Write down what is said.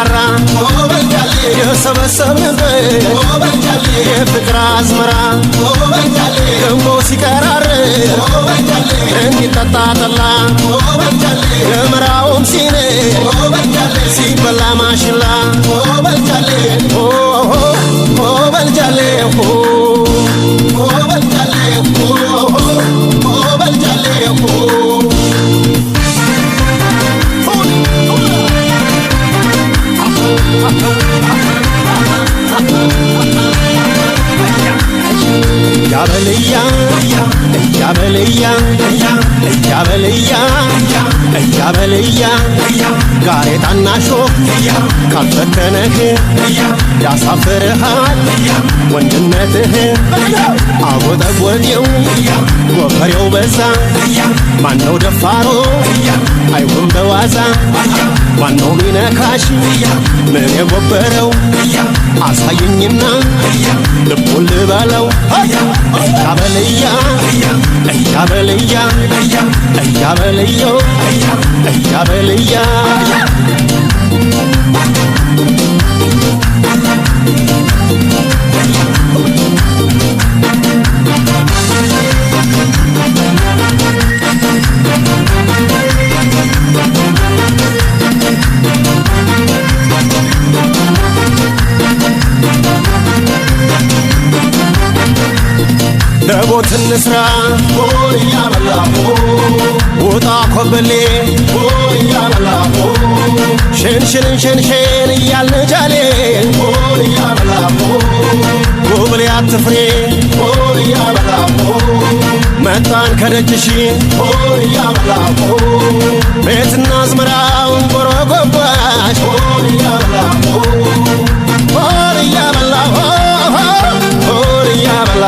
ሲንጠራራ የሰበሰብንበት የፍቅር አዝመራ ገንቦ ሲቀራር እንዲጠጣ ጠላ ገመራውም ሲኔ ሲበላ ማሽላ በልጃሌ በልጃሌ በልጃሌ። ያበልያ እያበልያ እያበልያ እያበልያ ጋሬጣና ሾህ ካልፈተነህ ያሳፍርሃል ወንድነትህ። አጎጠጎጤው ጎፈሬው በዛ፣ ማነው ደፋሮ አይሁን በዋዛ፣ ማነው ሚነካሽ ምን የጎበረው አሳየኝና ልቡን ልበለው። እያበልያ እያበልያ እያበልዮ እያበልያ። ደቦት እንስራ ውጣ ኮበሌ ሽንሽንን ሽንሽን እያልን ጃሌ ጉብሌ አትፍሬ መጣን ከደጅሽ ቤትና አዝመራውን ጎረጎባሽ ሆር እያበላ ሆር እያበላ